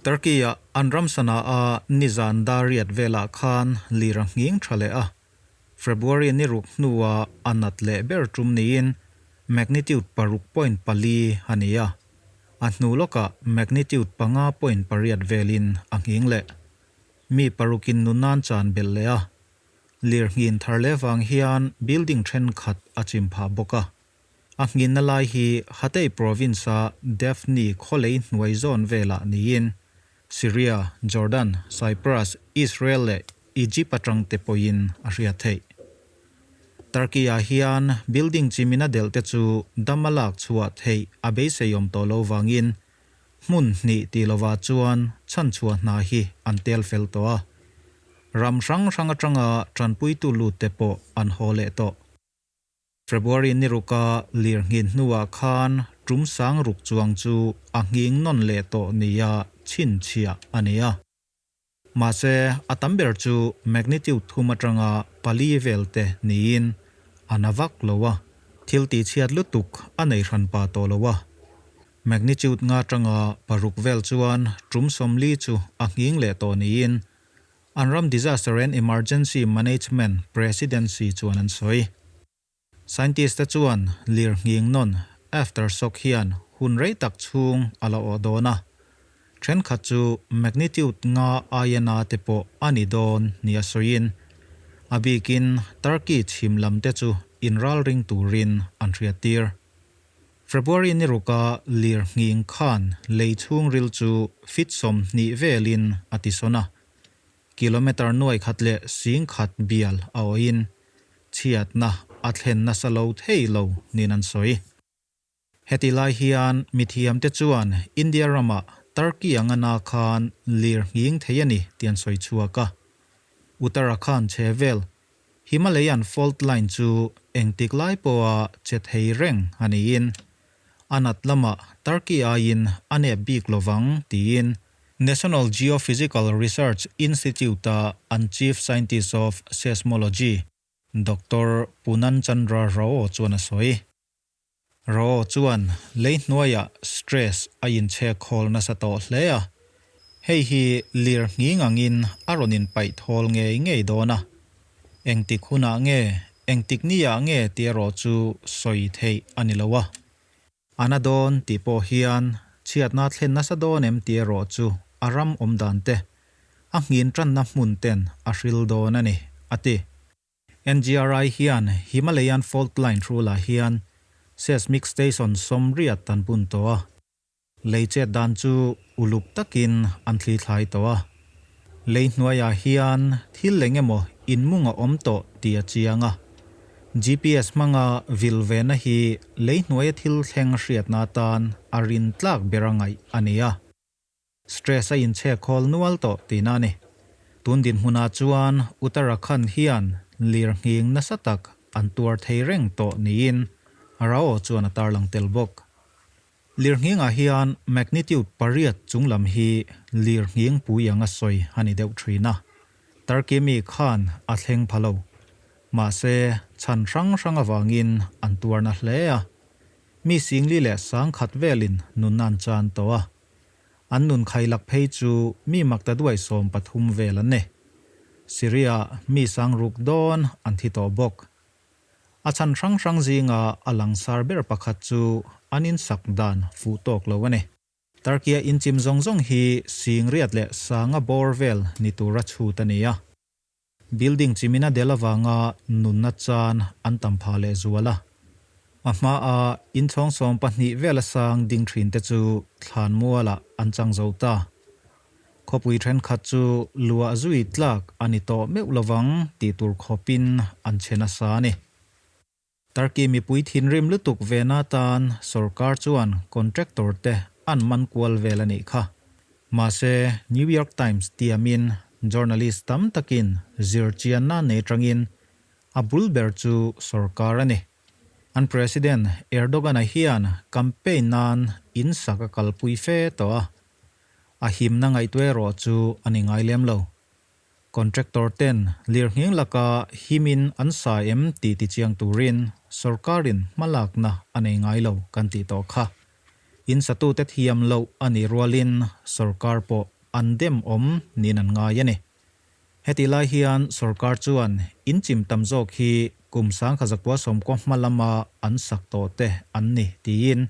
Turkey-ah an ram Sanaa-a nizan dar riat velah khan lir a nghing tha leh a. February ni ruk hnua a nat leh ber tum niin magnitude 6.4 a ni a, a hnu lawkah magnitude 5.8 velin a nghing leh. Mi parukin nunan chan belh leh a, lir nghin thar leh vang hian building thenkhat a chim phah bawk a. A nghinna lai hi Hatay province-a Defne khawlei hnuai zawn velah niin Syria, Jordan, Cyprus, Israel leh Egypt atang te pawhin a hriat theih. Turkey-ah hian building chimina delh te chu dam a lak chhuah theih a beisei awm tawh lo vangin hmun hnih tih lovah chuan chhanchhuah hna hi an tel fel tawh a. Ram hrang hrang atanga tanpuitu lut te pawh an haw leh tawh. February ni ruka lir nghin hnuah khan tum sang ruk chuang chu a nghing nawn leh tawh nia chhinchhiah a ni a. Mahse, a tam ber chu magnitude 3 atanga 4 vel te niin a na vak lo a, thil tihchhiat lutuk a nei hranpa tawh lo a. Magnitude 5 atanga 6 vel chuan tum 40 chu a nghing leh tawh niin an ram Disaster and Emergency Management Presidency chuan an sawi. Scientist te chuan lir nghing nawn aftershock hian hun rei tak chhung a la awh dawn a, thenkhat chu magnitude 5 aia na te pawh a ni dawn nia sawiin, a bikin Turkey chhim lam te chu inralring turin an hriat tir. February ni ruka lir nghing khan lei chhung ril chu feet 20 velin a ti sawn a, kilometer 100 leh 10,000 bial a awhin chhiatna a thlen nasa lo thei lo niin an sawi. Heti lai hian mithiam te chuan India rama Turkey anga na khan lir nghing thei a ni tih an sawi chhuak a. Uttarakhand chhe vel Himalayan fault line chu engtik lai pawha che thei reng a niin a nat lamah Turkey aiin a nep bik lovang tiin National Geophysical Research Institute-a an Chief Scientist of Seismology Doctor Punan Chandra Rao chuan a sawi. Rao chuan lei hnuaiah stress a inchhek khawl nasa tawh hle a, hei hi lir nghing angin a rawn inpaih thawl ngei ngei dawn a. Engtik hunah nge, engtik niah nge tih erawh chu sawi theih a ni lo a. A na dawn tih pawh hian chhiatna thlen nasa dawn em tih erawh chu a ram awm dan te, a nghin tanna hmun ten a hril dawn a ni, a ti. NGRI hian Himalayan Fault Line hrulah hian seismic station 80 an bun tawh a. Lei chet dan chu uluk takin an thli thlai tawh a. Lei hnuaiah hian thil eng emaw inmung a awm tawh tih a chiang a. GPS hmanga vil vena hi lei hnuaia thil thleng hriatna atan a rin tlak ber a ngaih a ni a. Stress a inchhek khawl nual tawh tihna a ni. Tun dinhmunah chuan Uttarakhand hian lir nghing nasa tak an tuar thei reng tawh niin Rao chuan a tarlang tel bawk. Lirnghingah hian magnitude 8 chunglam hi lirnghing pui anga sawi a ni deuh thin a. Turkey mi khan a thleng pha lo. Mahse, chhan hrang hrang avangin an tuarna hle a. Mi 10,100 velin nunna an chan tawh a. An nun khailak phei chu mi maktaduai 13 vel an ni. Syria mi 6,000 dawn an thi tawh bawk. A chhan hrang hrang zinga a langsar ber pakhat chu an insak dan fuh tawk lo a ni. Turkey-a inchim zawng zawng hi 8,500 bawr vel ni tura chhut a ni a. Building chimina del avanga nunna chan an tam phah leh zual a. A hmaa inchhawng 12 vela sang ding thin te chu thlan mualah an chang zo ta. Khawpui thenkhat chu luah zui tlak a ni tawh meuh lovang tih tur khawpin an che nasa a ni. Turkey mipui thinrim lutuk ve na tan sorkar chuan contractor te an man kual vel a nih kha. Mahse, New York Times tiamin journalist tam takin zirchianna nei tangin a bul ber chu sorkar a ni. An President Erdogan-a hian campaign nan in sak a kalpui fe tawh a. A himna ngaihtuah erawh chu a ni ngai lem lo. Contractor ten lirnghing laka himin an sa em tih tichiang turin sorkarin hmalakna a nei ngai lo kan tih tawh kha. In satute thiam loh a nih rualin sorkar pawh an dem awm niin an ngai a ni. Hetih lai hian sorkar chuan in chim tam zawk hi kum 1990 hma lama an sak tawh te an ni tiin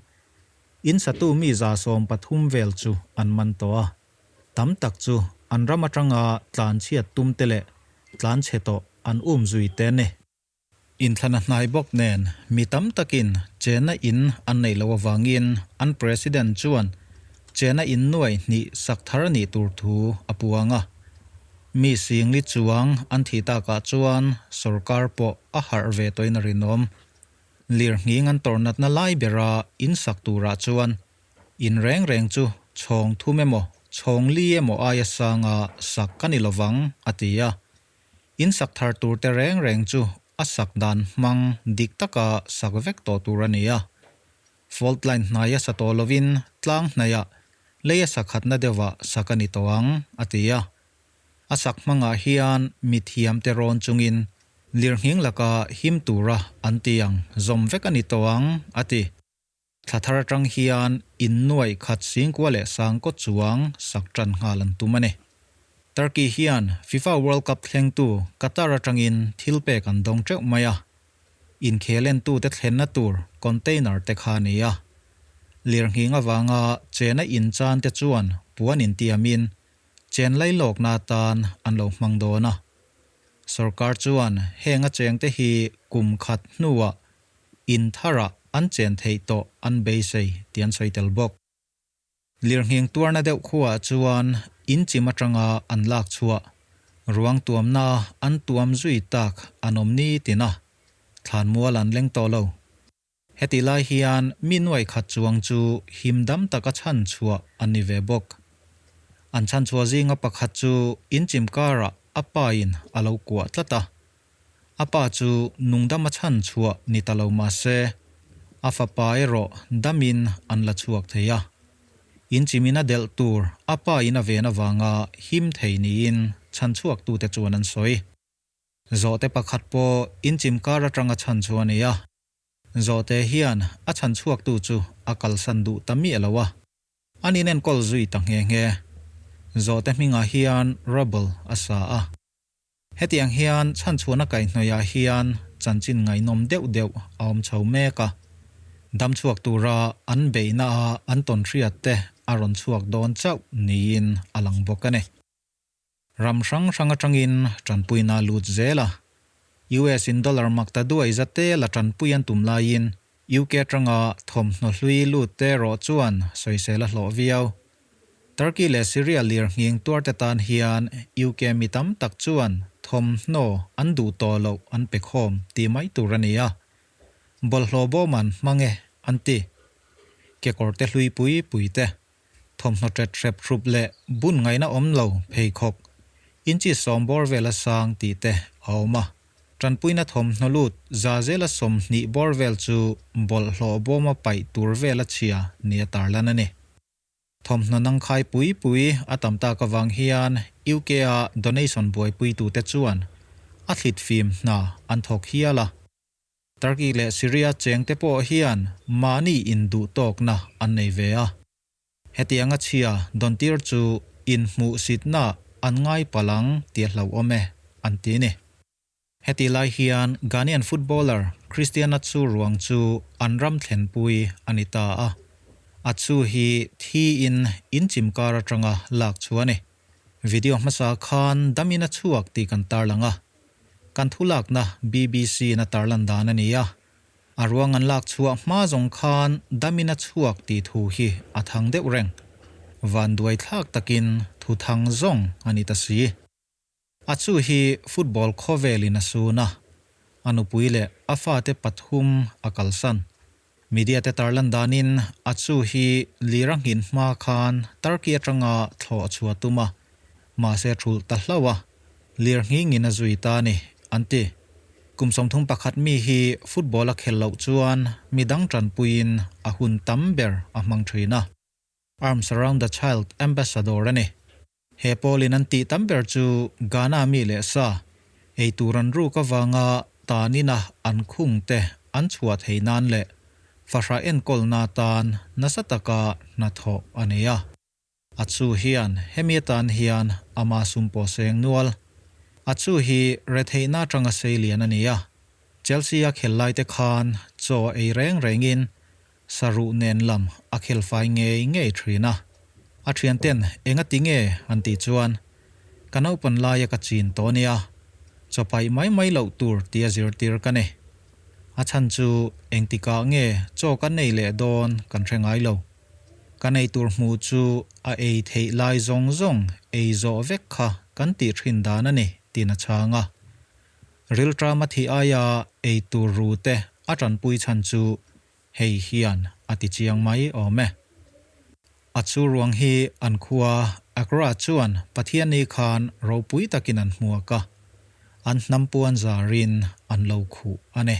in satu mi 13 vel chu an man tawh a. Tam tak chu an ram atanga tlanchhiat tum te leh tlanchhe tawh an um zui te a ni. Inthlana hnai bawk nen mi tam takin chenna in an neih loh avangin an President chuan chenna in nuai hnih sak thar a nih tur thu a puang a. Mi singli chuang an thih takah chuan sorkar pawh a harh ve tawhin a rinawm. Lirnghing an tawrh natna lai bera in sak turah chuan in reng reng chu chhawng thum emaw chhawng li emaw aia sanga sak a ni lovang a ti a. In sak thar tur te reng reng chu a sak dan hmang dik taka sak vek tawh tur a ni a. Fault line hnaia sa tawh lovin tlang hnaiah leia sakhatna deuhah sak a ni tawh ang, a ti a. A sak hmangah hian mi thiamte rawn chungin lirnghing laka him tura an ti ang zawm vek a ni tawh ang, a ti. Thla thar atang hian in nuai khat singkua leh sangkaw chuang sak tan nghal an tum a ni. Turkey hian FIFA World Cup thlengtu Qatar atangin thil pek an dawng teuh mai a. Inkhel entute thlenna tur container te kha a ni a. Lirnghing avanga chena inchan te chuan puan intiamin chen lailawkna atan an lo hmang dawn a. Sorkar chuan heng a chengte hi kum khat hnuah In tharah an chen theih tawh an beisei tih an sawi tel bawk. Lirnghing tuarna deuh khuaah chuan in chim atanga an lak chhuah ruang tuamna an tuam zui tak an awm ni tin a, thlanmual an leng tawh lo. Hetih lai hian mi nuai khat chuang chu him dam taka chhan chhuah an ni ve bawk. An chhan chhuah zinga pakhat chu in chim karah a pain a lo kuah tlat a. A pa chu nungdam a chhan chhuah ni ta lo mah se, a fapa erawh damin an la chhuak thei a. In chimin a delh tur a pa in a ven avanga him thei niin chhan chhuaktute chuan an sawi. Zawhte pakhat pawh in chim kar atanga chhan chu a ni a. Zawhte hian a chhan chhuaktu chu a kalsan duh ta miah lo a. An inenkawl zui ta nghe nghe. Zawhte hmingah hian rubble a sa a. Hetiang hian chhanchhuahna kaihhnawihah hian chanchin ngaihnawm deuh deuh a awm chho mek a. Damchhuak tura an beihna a an tawn hriat te a rawn chhuak dawn chauh niin a lang bawk a ni. Ram hrang hrang atangin tanpuina a lut zel a. US in dollar makta duai za tel a tanpui an tum laiin UK atanga thawmhnaw hlui lut te erawh chuan sawisel a hlawh viau. Turkey leh Syria lirnghing tuarte tan hian UK mi tam tak chuan thawmhnaw an duh tawh loh an pe khawm tih mai tur a ni a. Bawlhhlawh bawm an hmang e an ti. Kekawrte hlui pui pui te, thawmhnaw ṭet hrep hrup leh bun ngaihna awm lo pheikhawk, inchi sawm bawr vela sang tih te a awm a. Ṭanpuina thawmhnaw lut za zela 20 bawr vel chu bawlhhlawh bawma paih tur vela chhia nia tarlan a ni. Thawmhnaw nangkhai pui pui a tam tak avang hian UK-a donation buaipuitute chuan a thlit fim hna an thawk hial a. Turkey leh Syria chengte pawh hian mahni induhtawkna an nei ve a. Hetianga chhia dawntir chu inhmuhsitna an ngai palh ang tih a hlauhawm e, an ti a ni. Hetih lai hian Ghanaian footballer Christian Atsu ruang chu an ram thlenpui a ni ta a. Atsu hi thiin in chim kar atanga lak chu a ni. Video hmasa khan damin a chhuak tih kan tarlang a. Kan thu lakna BBC in a tarlan dan a ni a. A ruang an lak chhuah hma zawng khan damin a chhuak tih thu hi a thang deuh reng. Vanduai thlak takin thu thang zawng a ni ta si. A chu hi football khawvelin a sun a, a nupui leh a fate pathum a kalsan. Media te tarlan danin a chu hi lir a nghin hma khan Turkey atanga thlawh a chhuah tum a, mahse a thulh ta hlauh a, lir nghingin a zui ta a ni, an ti. Kum 31 mi hi football a khelh loh chuan midang tanpuiin a hun tam ber a hmang thin a. Arms Around the Child Ambassador a ni. He pawlin an tih tam ber chu Ghana mi leh sa, ei tur an ruk avanga tanina an khungte an chhuah theih nan leh fahrah enkawlna atan nasa taka hnathawh a nei a. Atsu hian hemi atan hian ama sum pawh seng nual. Atsu hi retheihna atanga seilian a ni a, Chelsea a khel laite khan chaw ei reng rengin saruh nen lam a khel fai ngei ngei thin a. A thianten enga ti nge an tih chuan, Ka naupan laia ka chin tawh nia, chaw paih mai mai loh tur tia zirtir ka ni. A chhan chu engtikah nge chaw kan ei leh dawn kan hre ngai lo. Kan ei tur hmuh chu a ei theih lai zawng zawng ei zawh vek kha kan tih thin dan a ni tiin a chhang a. Rilṭam a thih aia ei tur ru te a ṭanpui chhan chu hei hian a ti chiang mai awm e. A chu ruang hi an khua Accra chuan Pathianni khan ropui takin an hmuak a, an hnam puan zarin an lo khuh a ni.